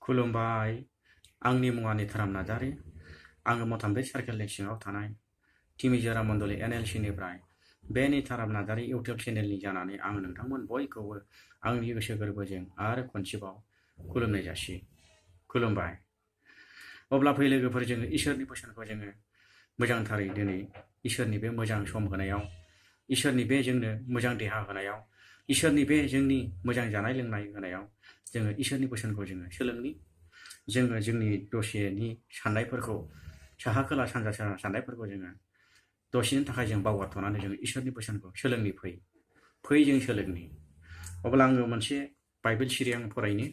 खुलुमबाय आंनि मुङा निताराम नार्जारी आङो मथाम्बिल सार्केलनि सिङाव थानाय तिमिजरा मण्डली N.E.L.C निफ्राय बे निताराम नार्जारी इउटिउब चेनेलनि जानानै आङो नोंथांमोन बयखौबो आंनि गोसो गोरबोजों आरो खनसेबाव खुलुमनाय जासि खुलुमबाय अब्ला फै लोगोफोर जोङो इसोरनि बोसोनखौ जोङो मोजांथारै दिनै इसोरनि बे मोजां सम होनायाव इसोरनि बे जोंनो मोजां देहा होनायाव इसोरनि बे जोंनि मोजां जानाय लोंनाय होनायाव जोङो इसोरनि बोसोनखौ जोङो सोलोंनि जोङो जोंनि दसेनि साननायफोरखौ साहा खोला सानजा सोनाब साननायफोरखौ जोङो दसेनि थाखाय जों बावगारथ'नानै जोङो इसोरनि बोसोनखौ सोलोंनि फै जों सोलोंनि अब्ला आङो मोनसे बाइबेल सिरि आं फरायनि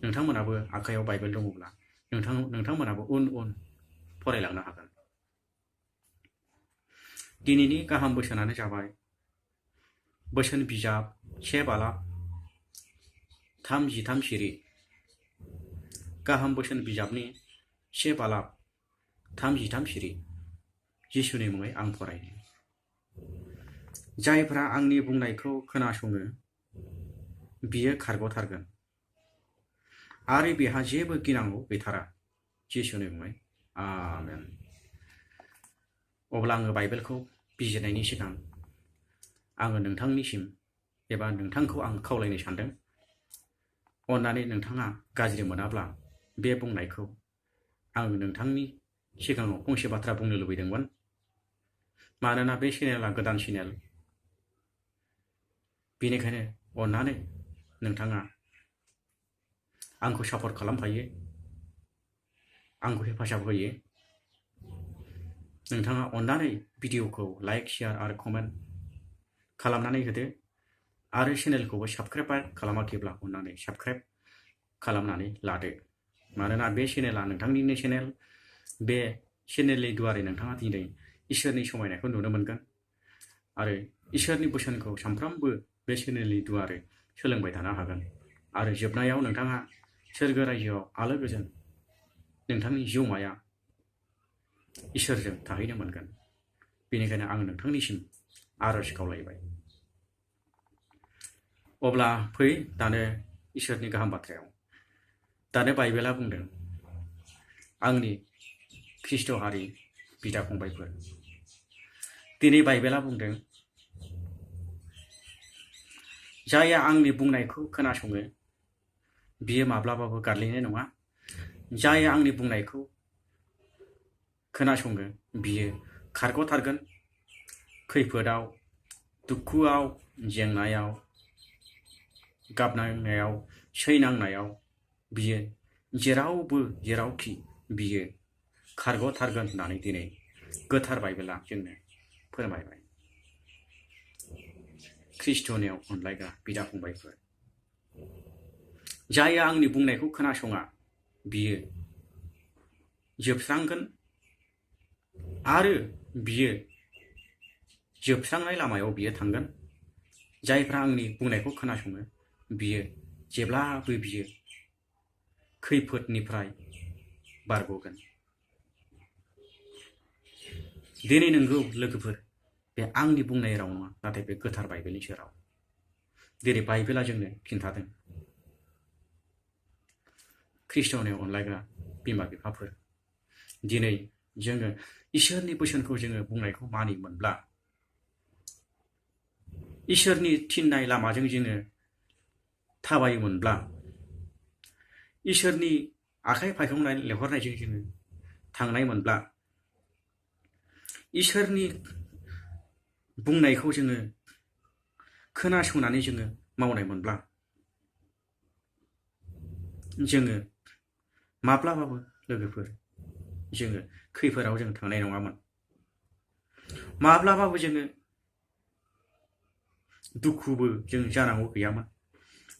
नोंथांमोनाबो आखायाव बाइबेल दङब्ला नोंथांमोनाबो उन फरायलांनो हागोन दिनैनि गाहाम बोसोनानो जाबाय बोसोन बिजाब 1 बालाब 33 सिरि गाहाम बोसोन बिजाबनि 1 बालाब 33 सिरि जिसुनि मुङै आं फरायनो जायफ्रा आंनि बुंनायखौ खोनासङो बियो खारग'थारगोन आरो बेहा जेबो गिनांगौ गैथारा जिसुनि मुङै आमेन अब्ला आङो बाइबेलखौ बिजिरनायनि सिगां आङो नोंथांनिसिम एबा नोंथांखौ आं खावलायनो सानदों अन्नानै नोंथाङा गाज्रि मोनाब्ला बे बुंनायखौ आं नोंथांनि सिगाङाव फंसे बाथ्रा बुंनो लुबैदोंमोन मानोना बे चेनेला गोदान चेनेल बेनिखायनो अन्नानै नोंथाङा आंखौ सापर्ट खालामफायो आंखौ हेफाजाब होयो नोंथाङा अन्नानै भिडिअखौ लाइक शेयार आरो कमेन्ट खालामनानै होदो आरो चेनेलखौबो साबस्क्राइब खालामाखैब्ला अन्नानै साबस्क्राइब खालामनानै लादो मानोना बे चेनेला नोंथांनिनो चेनेल बे चेनेलनि दुवारै नोंथाङा दिनै इसोरनि समायनायखौ नुनो मोनगोन आरो इसोरनि बोसोनखौ सानफ्रामबो बे चेनेलनि दुवारै सोलोंबाय थानो हागोन आरो जोबनायाव नोंथाङा सोरगो रायजोआव आलो गोजोन नोंथांनि जिउमाया इसोरजों थाहैनो मोनगोन बेनिखायनो आं नोंथांनिसिम आरज खावलायबाय अब्ला फै दानो इसोरनि गाहाम बाथ्रायाव दानो बाइबेला बुंदों आंनि ख्रिस्ट हारि बिदा फंबायफोर दिनै बाइबेला बुंदों जायहा आंनि बुंनायखौ खोनासङो बियो माब्लाबाबो गादलिनाय नङा जायहा आंनि बुंनायखौ खोनासङो बियो खारग'थारगोन खैफोदाव दुखुआव जेंनायाव गाबनांनायाव सैनांनायाव बियो जेरावबो जेरावखि बियो खारग'थारगोन होननानै दिनै गोथार बाइबेला जोंनो फोरमायबाय ख्रिस्टनियाव अनलायग्रा बिदा फंबायफोर जायहा आंनि बुंनायखौ खोनासङा बियो जोबस्रांगोन आरो बियो जोबस्रांनाय लामायाव बियो थांगोन जायफ्रा आंनि बुंनायखौ खोनासङो बियो जेब्लाबो बियो खैफोदनिफ्राय बारग'गोन दिनै नंगौ लोगोफोर बे आंनि बुंनाय राव नङा नाथाय बे गोथार बाइबेलनि राव दिनै बाइबेला जोंनो खिन्थादों ख्रिस्टनियाव अनलायग्रा बिमा बिफाफोर दिनै जोङो इसोरनि बोसोनखौ जोङो बुंनायखौ मानिमोनब्ला इसोरनि थिननाय लामाजों जोङो थाबायोमोनब्ला इसोरनि आखाइ फायखंनाय लेंहरनायजों जोङो थांनायमोनब्ला इसोरनि बुंनायखौ जोङो खोनासंनानै जोङो मावनायमोनब्ला जोङो माब्लाबाबो लोगोफोर जोङो खैफोदाव जों थांनाय नङामोन माब्लाबाबो जोङो दुखुबो जों जानांगौ गैयामोन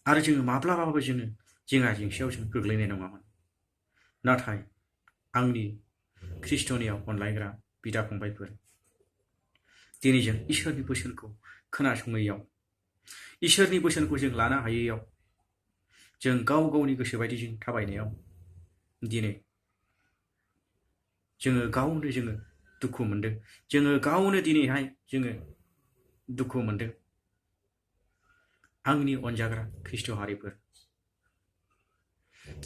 आरो जोङो माब्लाबाबो जोङो जेंना जेंसियाव जों गोग्लैनाय नङामोन नाथाय आंनि ख्रिस्टनियाव अनलायग्रा बिदा फंबायफोर दिनै जों इसोरनि बोसोनखौ खोनासङैयाव इसोरनि बोसोनखौ जों लानो हायैयाव जों गाव गावनि गोसो बायदि जों थाबायनायाव दिनै जोङो गावनो जोङो दुखु मोनदों जोङो गावनो दिनैहाय जोङो दुखु मोनदों आंनि अनजाग्रा ख्रिस्ट हारिफोर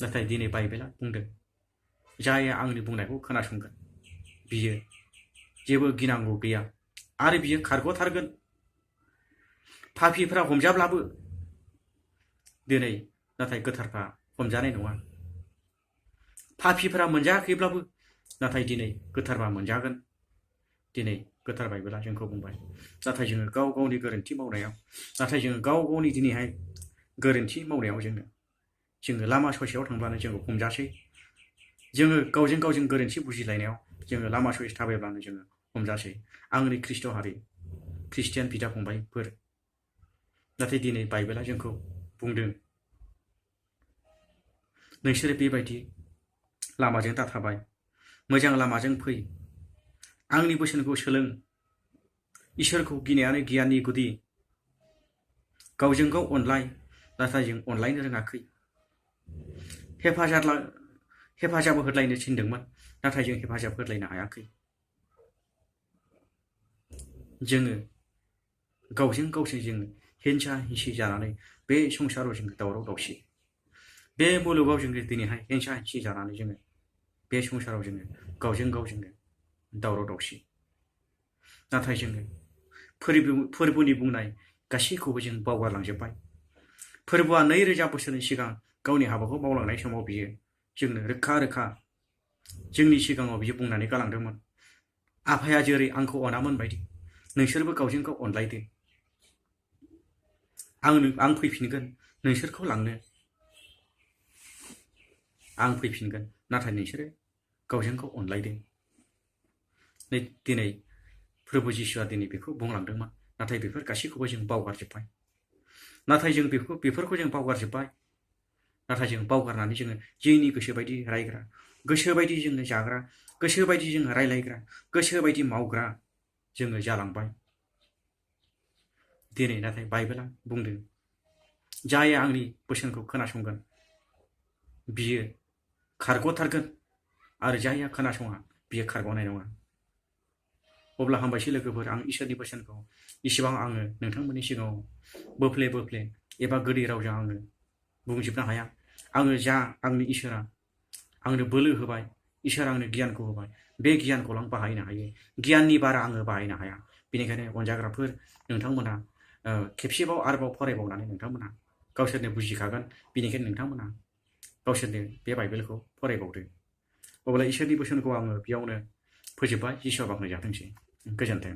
नाथाय दिनै बाइबेला बुंदों जाय आंनि बुंनायखौ खोनासंगोन बियो जेबो गिनांगौ गैया आरो बियो खारग'थारगोन। पापीफ्रा हमजाब्लाबो दिनै नाथाय गोथारफ्रा हमजानाय नङा। पापीफ्रा मोनजायाखैब्लाबो नाथाय दिनै गोथारफ्रा मोनजागोन। दिनै गोथार बाइबेला जोंखौ बुंबाय। नाथाय जोङो गाव गावनि गोरोन्थि मावनायाव गाव गावनि दिनैहाय गोरोन्थि मावनायाव जोङो लामा ससेयाव थांब्लानो जोङो हमजासै। जोङो गावजों गोरोन्थि बुजिलायनायाव जोङो लामा ससे थाबायब्लानो जोङो हमजासै। आंनि ख्रिस्ट हारि ख्रिस्टियान बिदा फंबायफोर, नाथाय दिनै बाइबेला जोंखौ बुंदों नोंसोर बेबायदि लामाजों दाथाबाय, मोजां लामाजों फै, आंनि बोसोनखौ सोलों। इसोरखौ गिनायानो गियाननि गुदि। गावजों गाव अनलाय, नाथाय जों अनलायनो रोङाखै। हेफाजाब होलायनो थिनदोंमोन, नाथाय जों हेफाजाब होलायनो हायाखै। जोङो गावजों जोङो हिंसा हिंसि जानानै बे संसाराव जोङो दावराव दावसि, बे मुलुगाव जोङो दिनैहाय हिंसा हिंसि जानानै जोङो बे संसाराव जोङो गावजों दावराव दावसि। नाथाय जोङो फोरबोनि बुंनाय गासैखौबो जों बावगारलांजोब्बाय। फोरबोआ 2000 बोसोरनि सिगां गावनि हाबाखौ मावलांनाय समाव बियो जोंनो रोखा जोंनि सिगाङाव बियो बुंनानै गालांदोंमोन, आफाया जेरै आंखौ अनामोन बायदि नोंसोरबो गावजों गाव अनलायदो। आं फैफिनगोन नोंसोरखौ लांनो, आं फैफिनगोन, नाथाय नोंसोरो गावजों गाव अनलायदो। दिनै प्रभु जिसुआ दिनै बेखौ बुंलांदोंमोन, नाथाय बेफोर गासैखौबो जों बावगारजोब्बाय। नाथाय जों बेफोरखौ जों बावगारजोब्बाय। नाथाय जों बावगारनानै जोङो जोंनि गोसोबायदि रायग्रा, गोसोबायदि जोङो जाग्रा, गोसोबायदि जोङो रायलायग्रा, गोसोबायदि मावग्रा जोङो जालांबाय। दिनै नाथाय बाइबेला बुंदों जाय आंनि बोसोनखौ खोनासंगोन बियो खारग'थारगोन आरो जायहा खोनासङा बियो खारग'नाय नङा। अब्ला हामबायसै लोगोफोर, आं इसोरनि बोसोनखौ इसेबां आङो नोंथांमोननि सिगाङाव बोफ्ले एबा गोदै रावजों आङो बुंजोबनो हाया। आंनि इसोरा आंनो बोलो होबाय, इसोर आंनो गियानखौ होबाय, बे गियानखौल' आं बाहायनो हायो। गियाननि बारा आङो बाहायनो हाया। बेनिखायनो अनजाग्राफोर, नोंथांमोना खेबसेबाव आरोबाव फरायबावनानै नोंथांमोना गावसोरनो बुजिखागोन। बेनिखायनो नोंथांमोना गावसोरनो बे बाइबेलखौ फरायबावदो। अब्ला इसोरनि बोसोनखौ आङो बेयावनो फोजोबबाय। जिसुआ बाख्नायजाथोंसै। गोजोन्थों।